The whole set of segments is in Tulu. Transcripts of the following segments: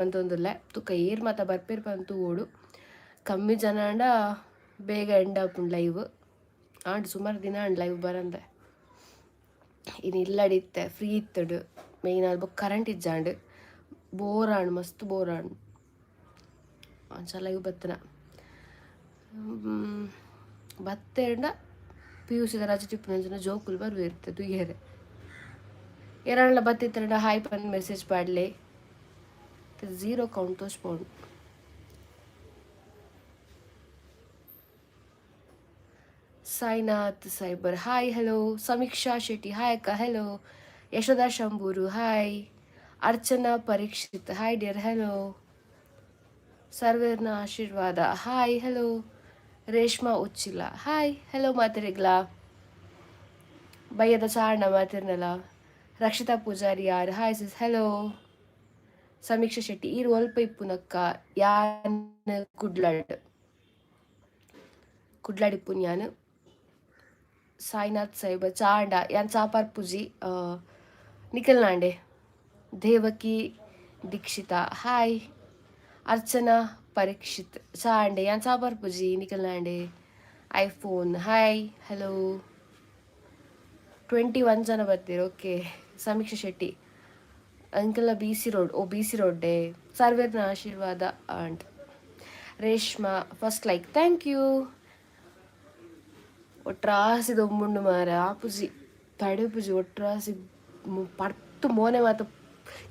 ಮಂತೊಂದುಲ್ಲೆ ತುಕ ಏರ್ ಮಾತ ಬರ್ಪೆರ್ ಪಂದ್ ತೂವೊಡು. ಕಮ್ಮಿ ಜನ ಆಂಡ ಬೇಗ ಎಂಡ್ ಆಪುಂಡು ಲೈವ್. ಆಂಡ್ ಸುಮಾರು ದಿನ ಆಂಡ್ ಲೈವ್ ಬರಂದೆ. ಇನಿ ಇಲ್ಲಡ್ ಇತ್ತೆ ಫ್ರೀ ಇತ್ತುಡು ಮೇಯ್ನ್ ಆದ್ ಬೊಕ್ಕ ಕರೆಂಟ್ ಇಜ್ಜಾಂಡ್ ಬೋರ್ ಆಂಡ್, ಮಸ್ತ್ ಬೋರ್ ಆಂಡ್. ಅಂಚ ಲೈವ್ ಬತ್ತಿನ. ಬತ್ತೆರ್ಂಡ ಪಿ ಯು ಸಿದ ರಜೆ ತಿಪ್ಪುನಂಚಿನ ಜೋಕುಲು ಬರ್ವೇರ್ ತೂಯೆರೆ. ಏರಾಂಡಲ ಬತ್ತಿತ್ತಂಡ ಹಾಯ್ ಪಂದ್ ಮೆಸೇಜ್ ಪಾಡ್ಲೆ. ಝೀರೋ ಕೌಂಟ್ ತೋಜ್ಪೋಂಡು. Sainath cyber hi hello. Samiksha Shetty hi ಅಕ್ಕ hello. Yashoda Shambur hi. Archana Parikshit hi dear hello. ಸರ್ವೇರ್ನ Ashirwad hi hello. Reshma Uchila hi hello ಮಾತೆರೆಗ್ಲಾ. ಬಯ್ಯದ ಚಾರಣ ಮಾತಿರ್ನಲ. ರಕ್ಷಿತಾ ಪೂಜಾರಿ ಯಾರ್ ಹಾಯ್ ಸಿಸ್ ಹಲೋ. ಸಮೀಕ್ಷಾ ಶೆಟ್ಟಿ ಈರ್ ಒಲ್ಪ ಇಪ್ಪುನಕ್ಕ? ಯಾನ್ ಕುಡ್ಲಡ್, ಕುಡ್ಲಡ್ ಇಪ್ಪುನ್ ಯಾನ್. ಸಾಯಿನಾಥ್ ಸೈಬರ್ ಚಾಂಡ ಯಾನ್ ಚಾಪಾರ್ ಪೂಜಿ ನಿಖಲ್ನಾಂಡೆ. ದೇವಕಿ ದೀಕ್ಷಿತಾ ಹಾಯ್. ಅರ್ಚನಾ ಪರೀಕ್ಷಿತ್ ಚಾಂಡೆ ಯಾನ್ ಚಾಪಾರ್ ಪೂಜಿ ನಿಖಲ್ನಾಂಡೆ. IPhone hi hello. 21 ಜನ ಬರ್ತೀರಿ. ಓಕೆ. ಸಮೀಕ್ಷಾ ಶೆಟ್ಟಿ ಅಂಕಲ್ನ ಬಿ ಸಿ ರೋಡ್. ಓ ಬಿ ಸಿ ರೋಡ್ಡೆ. ಸರ್ವೇರ್ನ Ashirwad and Reshma first like thank you. ಒಟ್ರಾಸಿ ದೊಂಬುಂಡು ಮಾರೆ ಆಪುಜಿ ತಡೆಪುಜಿ. ಒಟ್ರಾಸಿ ಪರ್ತು ಮೋನೆ ಮಾತ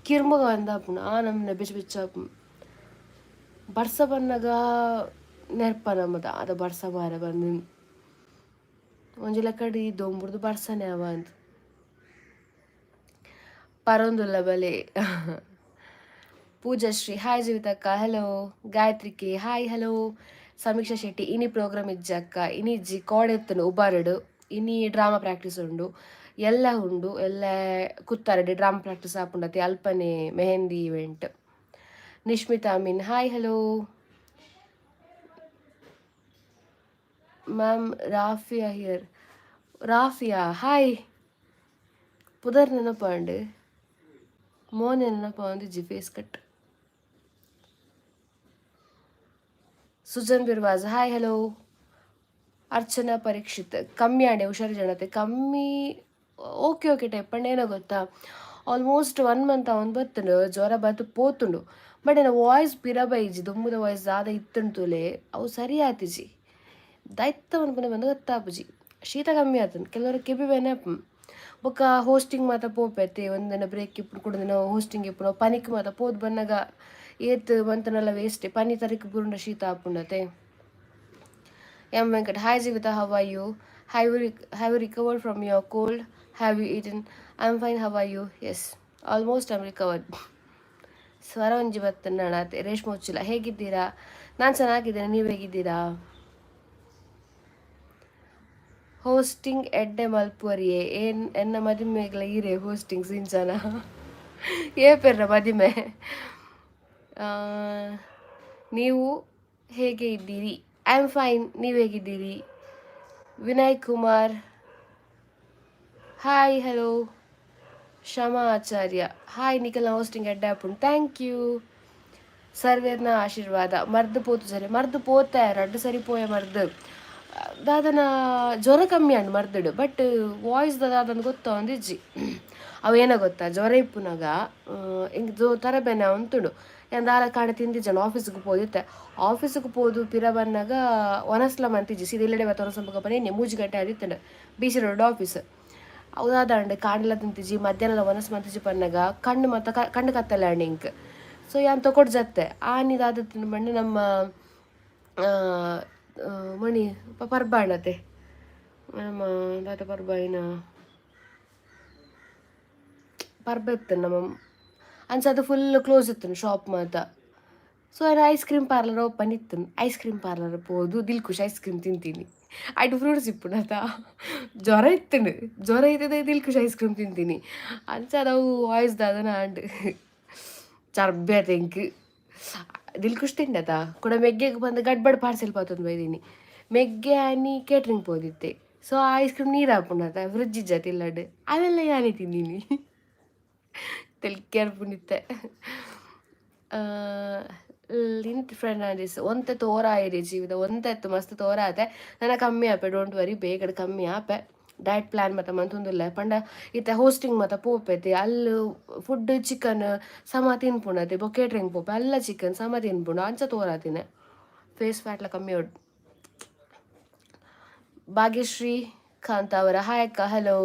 ಕಿರ್ಮಗ ಬಂದಾಪುಂಡು. ಆ ನಮ್ನೆ ಬೆಚ್ಚ ಬೆಚ್ಚ ಆಪುಂಡು. ಬರ್ಸ ಬನ್ನಗ ನೆರ್ಪ ನಮ್ಮದ ಅದ ಬರ್ಸ ಮಾರೆ ಬಂದು ಒಂಜಿ ಲೆಕ್ಕಡ್ ಈ ದೊಂಬುಡ್ದು ಬರ್ಸನೆ ಅವ ಅಂದ್ ಪರೊಂದುಲ್ಲ ಬಲೆ. ಪೂಜಾಶ್ರೀ ಹಾಯ್ ಜೀವಿತಕ್ಕ hello. Gayatri K hi hello. Samiksha Shetty ಇನಿ ಪ್ರೋಗ್ರಾಮ್ ಇಜ್ಜಕ್ಕ? ಇನಿ ಇಜ್ಜಿ, ಕೋಡೆತ್ತನು ಉಬಾರಡು. ಇನಿ ಡ್ರಾಮಾ ಪ್ರಾಕ್ಟೀಸ್ ಉಂಡು, ಎಲ್ಲ ಉಂಡು. ಎಲ್ಲ ಕುತ್ತಾರಡೆ ಡ್ರಾಮಾ ಪ್ರಾಕ್ಟೀಸ್ ಆಪುಂಡತಿ ಅಲ್ಪನೆ mehndi event. Nishmita Amin hi hello. Ma'am Rafia here. Rafia hi. ಪುದರ್ ನೆನಪಾಂಡ್, ಮೋನೆ ನೆನಪಾಂದಿಜ್ಜಿ face cut. Sujan Birwas hi hello. Archana Parikshit ಕಮ್ಮಿ ಆಂಡೆ ಹುಷಾರು ಜನತೆ ಕಮ್ಮಿ. ಓಕೆ ಓಕೆ ಟೈಪ್ ಪಂಡ ಏನೋ ಗೊತ್ತಾ, ಆಲ್ಮೋಸ್ಟ್ 1 ಮಂತ್ ಅವನು ಬತ್ತುಂಡು ಜ್ವರ ಬತ್ತು ಪೋತುಂಡು. ಬಟ್ ಎನ್ನ ವಾಯ್ಸ್ ಪಿರ ಬೈಜಿ, ದುಂಬುದ ವಾಯ್ಸ್ ದಾದ ಇತ್ತುಂಡು ತೂಲೆ ಅವು ಸರಿ ಆತಿಜಿ. ದೈತ್ತ ಮನ್ಪುನೆ ಬಂದು ಗೊತ್ತಾಪುಜಿ. ಶೀತ ಕಮ್ಮಿ ಆತುಂಡು, ಕೆಲವರು ಕೆಬಿ ಬೇನೆ ಬೊಕ್ಕ ಹೋಸ್ಟಿಂಗ್ ಮಾತ ಪೋಪೆತ್ತೆ. ಒಂದಿನ ಬ್ರೇಕ್ ಇಪ್ಪುಂಡು, ಕುಡೊಂದಿನ ಹೋಸ್ಟಿಂಗ್ ಇಪ್ಪುಂಡು. ಪನಿಕ್ ಮಾತ ಪೋದು ಬನ್ನಗ ಏತ್ ಮಂತನೆಲ್ಲ ವೇಸ್ಟ್. ಪನಿ ತರಿಕ್ ಬುರುಂಡ ಶೀತ ಆಪುಂಡತೆ. M Venkat hi Jeevitha, how are you? Have you recovered from your cold? Have you eaten? I am fine, how are you? Yes, almost I'm recovered. ಸ್ವರ ಒಂಜಿ ಬತ್ತನಾಳ. ರೇಷ್ಮಾ ಉಚ್ಚಿಲ ಹೇಗಿದ್ದೀರಾ? ನಾನು ಚೆನ್ನಾಗಿದ್ದೇನೆ, ನೀವು ಹೇಗಿದ್ದೀರಾ? ಹೋಸ್ಟಿಂಗ್ ಎಡ್ಡೆ ಮಲ್ಪುವರಿಯೇ ಏನ್ ಎನ್ನ ಮದಿಮೆಗ್ಲ ಈರೆ ಹೋಸ್ಟಿಂಗ್ ಸಿಂಚನ ಏ ಪೆರ್ರ ಮದಿಮೆ. ನೀವು ಹೇಗೆ ಇದ್ದೀರಿ? I am fine, ನೀವು ಹೇಗಿದ್ದೀರಿ? Vinay Kumar hi hello. Kshama Acharya hi. ನಿಖಲ್ನ hosting ಎಡ್ಡೆ ಆಪುಂಡು thank you. ಸರ್ವೇರ್ನ ಆಶೀರ್ವಾದ. ಮರ್ದು ಪೋತು ಸರಿ, ಮರ್ದು ಪೋತೆ ರಡ್ಡು ಸರಿ ಪೋಯ ಮರ್ದು. ದಾದನ ಜ್ವರ ಕಮ್ಮಿ ಆಂಡ್ ಮರ್ದುಡು, ಬಟ್ ವಾಯ್ಸ್ ದಾದನ ಗೊತ್ತಾ ಒಂದಿಜ್ಜಿ. ಅವು ಏನ ಗೊತ್ತಾ, ಜ್ವರ ಇಪ್ಪುನಗ ಇಂಕ್ ಜೋ ತರಬೇನೆ ಉಂತುಂಡು. ಯಾನ್ ದಾಲ ಕಾಂಡೆ ತಿಂದಿಜ್ಜಂಡ ಆಫೀಸ್ಗೆ ಪೋದಿತ್ತೆ. ಆಫೀಸ್ಗೆ ಪೋದು ಪಿರ ಬನ್ನಗ ವನಸ್ಲ ಮಂತಿಜ್ಜಿ, ಸೀದಾ ಇಲ್ಲಡೆ ಬತ್ತ ವನಸ್ ಮಲ್ಪುಗ 3 ಗಂಟೆ ಆದಿತ್ತಂಡು. B C road office. ಅವು ದಾದಾಂಡ್ ಕಾಂಡೆಲ ತಿಂತಿಜ್ಜಿ ಮಧ್ಯಾಹ್ನಲ ವನಸ್ ಮಂತಿಜ್ಜಿ ಪನ್ನಗ ಕಣ್ಣು ಮತ್ತ ಕಣ್ಣು ಕತ್ತಲೆ ಆಂಡ್ ಇಂಕ್. ಸೊ ಯಾನ್ ತಕೊಡು ಜತ್ತೆ ಆನಿ ದಾದ ಪಂಡ ನಮ್ಮ ಮಣಿ ಪರ್ಬಾಂಡತೆ ನಮ್ಮ ದಾದ ಪರ್ಬ ಐನ ಪರ್ಬ ಇತ್ತು ನಮ್ಮ ಅಂಚ ಅದು ಫುಲ್ ಕ್ಲೋಸ್ ಇತ್ತು ಶಾಪ್ ಮಾತ. ಸೊ ಆಯ್ನ ಐಸ್ ಕ್ರೀಮ್ ಪಾರ್ಲರ್ ಓಪನ್ ಇತ್ತು. ಐಸ್ ಕ್ರೀಮ್ ಪಾರ್ಲರ್ ಪೋದು ದಿಲ್ಕುಶ್ ಐಸ್ ಕ್ರೀಮ್ ತಿಂತೀನಿ. ಐಟ್ ಫ್ರೂಟ್ಸ್ ಇಪ್ಪುಂಡತ. ಜ್ವರ ಇತ್ತುಂಡು, ಜ್ವರ ಇತ್ತದೆ ದಿಲ್ಕುಶ್ ಐಸ್ ಕ್ರೀಮ್ ತಿಂತೀನಿ. ಅಂಚ ಅವು ವಾಯ್ಸ್ ದಾದನ ಆಂಡ್ ಚರ್ಬೆ ಆತ ಎಂಕ್. ದಿಲ್ಕುಶ್ ತಿಂಡತ ಕುಡ ಮೆಗ್ಗೆಗ್ ಬಂದು ಗಡ್ಬಡ್ ಪಾರ್ಸೆಲ್ ಪತ್ತೊಂದು ಬೈದೀನಿ. ಮೆಗ್ಗೆ ಆನಿ ಕೇಟ್ರಿಂಗ್ ಪೋದಿತ್ತೆ. ಸೊ ಐಸ್ ಕ್ರೀಮ್ ನೀರು ಆಪುಂಡತ, ಫ್ರಿಜ್ ಇಜ್ಜಾತ ಇಲ್ಲಡ್, ಅವೆಲ್ಲ ಯಾನೆ ತಿಂದೀನಿ. ತೆಲ್ಕೆ ಆಪುಂಡಿತ್ತೆ. ಲಿಂತ್ ಫರ್ನಾಂಡಿಸ್, ಒಂತೆ ತೋರಾಯಿರಿ ಜೀವಿತ, ಒಂತೆ ಎತ್ತು ಮಸ್ತ್ ತೋರಾತೆ. ನನ್ನ ಕಮ್ಮಿ ಆಪೆ, don't worry, ಬೇಗಡೆ ಕಮ್ಮಿ ಆಪೆ. ಡಯಟ್ ಪ್ಲ್ಯಾನ್ ಮತ ಮಂತೊಂದುಲ್ಲೆ. ಪಂಡ ಇತ್ತೆ ಹೋಸ್ಟಿಂಗ್ ಮತ ಪೋಪೆತಿ, ಅಲ್ಲು ಫುಡ್ ಚಿಕನ್ ಸಮ ತಿನ್ಪುಣತೆ. ಬೊಕ್ಕ ಕೇಟ್ರಿಂಗ್ ಪೋಪೆ, ಅಲ್ಲ ಚಿಕನ್ ಸಮ ತಿನ್ಪುಂಡು. ಅಂಚ ತೋರಾತಿನ. ಫೇಸ್ ಫ್ಯಾಟ್ಲ ಕಮ್ಮಿ ಉಡ್. ಭಾಗ್ಯಶ್ರೀ ಕಾಂತಾವರ, ಹಾಯ್ ಅಕ್ಕ, ಹಲೋ.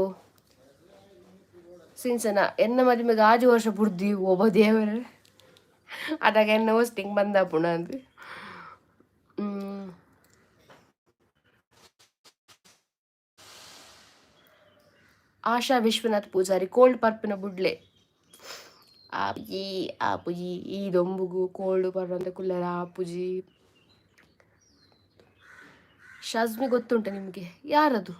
ಸಿಂಚನ, ಎನ್ನ ಮದಿಮೆಗೆ 6 ವರ್ಷ ಬುಡ್ದಿ. ಒಬ್ಬ ದೇವರೇ, ಅದಾಗ ಎನ್ನ ಹೋಸ್ಟಿಂಗ್ ಬಂದ ಪುಣ ಅಂದ್. ಆಶಾ ವಿಶ್ವನಾಥ್ ಪೂಜಾರಿ, ಕೋಲ್ಡ್ ಪರ್ಪಿನ ಬುಡ್ಲೆ. ಆಪುಜಿ, ಆಪುಜಿ. ಈ ದೊಂಬುಗು ಕೋಲ್ಡ್ ಪರ್ವಂತ ಕುಲ್ಲರ ಆಪುಜಿ. ಶಾಜ್ಮಿ ಗೊತ್ತುಂಟ ನಿಮಗೆ? ಯಾರದು?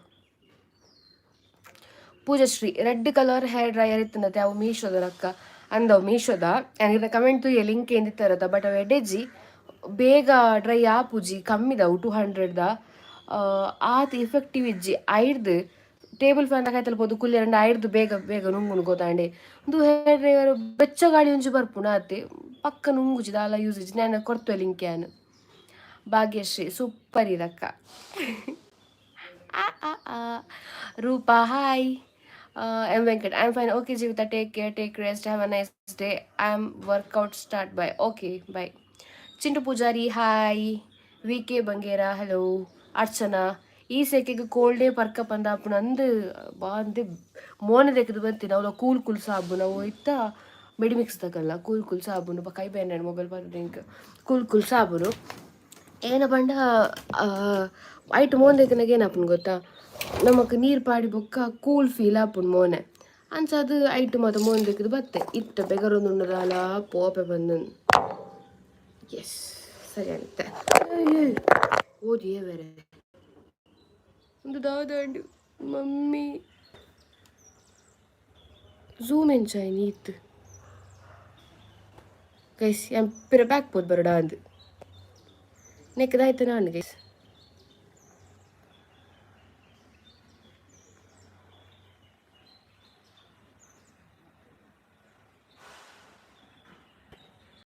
Poojashree, red colour hair dryer ಇತ್ತನತೆ, ಅವು ಮೀಶೋದ ಅಕ್ಕ ಅಂದವು. ಮೀಶೋದ ಯಾನಿರ್ನ ಕಮೆಂಟ್ ತೂಯೆ, ಲಿಂಕ್ ಎಂದಿತ್ತಾರತ. ಬಟ್ ಅವು ಎಡೆಜಿ, ಬೇಗ ಡ್ರೈ ಆಪುಜಿ. ಕಮ್ಮಿದವು, 200ದ. ಆತ್ ಇಫೆಕ್ಟಿವ್ ಇಜ್ಜಿ. ಐಡ್ದು ಟೇಬಲ್ ಫ್ಯಾನ್ ಕೈತಲ್ ಪೋದು ಕುಲ್ಲಿರಂಡ ಐಡ್ದು ಬೇಗ ಬೇಗ ನುಂಗುನು, ಗೊತ್ತಾಂಡೆ? ಒಂದು ಹೇರ್ ಡ್ರೈಯರ್ ಬೆಚ್ಚ ಗಾಳಿ ಒಂಜಿ ಬರ್ಪುಂಡು ಆತೆ, ಪಕ್ಕ ನುಂಗುಜಿ. ದಾಲ ಯೂಸ್ ಇಜ್ಜಿ. ನಾನು ಕೊರ್ತುವೆ ಲಿಂಕ್ ಯಾನ್. ಭಾಗ್ಯಶ್ರೀ, ಸೂಪರ್ ಇರಕ್ಕ. ಆ ಆ ಆ. ರೂಪಾ, hi. M Venkat, I am fine. Okay Jeevitha, take care, take rest, have a nice day. I am workout start, bye. Okay, bye. Chintu Poojary, hi. V K Bangera, hello. Archana, ಈ ಸೆಕೆಗೆ ಕೋಲ್ಡೇ ಪರ್ಕ ಪಂದ ಅಪ್ಪುನ ಅಂದು ಬಾಂದೆ. ಮೋನೆ ದೆಕ್ಕದು ಬಂತೀನಿ. ಅವಳ ಕೂಲ್ ಕೂಲ್ ಸಾಬೂನು ಅವು ಇತ್ತ ಮೆಡಿಮಿಕ್ಸ್ ತಕಲ್ಲ ಕೂಲ್ ಕೂಲ್ ಸಾಬೂನು. ಕೈ ಬೇನೆ, ಮೊಬೈಲ್ ಬಂದು. ಕೂಲ್ ಕೂಲ್ ಸಾಬೂನು ಏನ ಪಂಡ, ಐಟ್ ಮೋನ್ ದೆಕ್ಕನಾಗ ಏನಪ್ಪನ ಗೊತ್ತಾ? ನಮಕ್ ನೀರು ಪಾಡಿ ಬೊಕ್ಕ ಕೂಲ್ ಫೀಲ್ ಆಪುಂಡು ಮೋನೆ. ಅಂಚ ಅದು ಐಟ್ ಮಾತ ಮೋನ್ ದೆಕ್ಕದು ಬತ್ತೆ. ಇತ್ತ ಬೆಗರೊಂದುಂಡದಾಲ ಪೋಪೆ ಬಂದು. ಎಸ್, ಸರಿ ಆಗುತ್ತೆ. ಓದಿಯೇ ಬೇರೆ ಒಂದು ದಾದಾಂಡು ಮಮ್ಮಿ. ಝೂಮ್ ಎಂಚಾಯ್ನಿ ಇತ್ತು ಗೈಸ್? ಯಾನ್ ಪಿರ ಬ್ಯಾಕ್ ಪೋದು ಬರಡ ಅಂದ್. ನೆಕ್ಕದಾಯ್ತು ನಾನು ಗೈಸ್.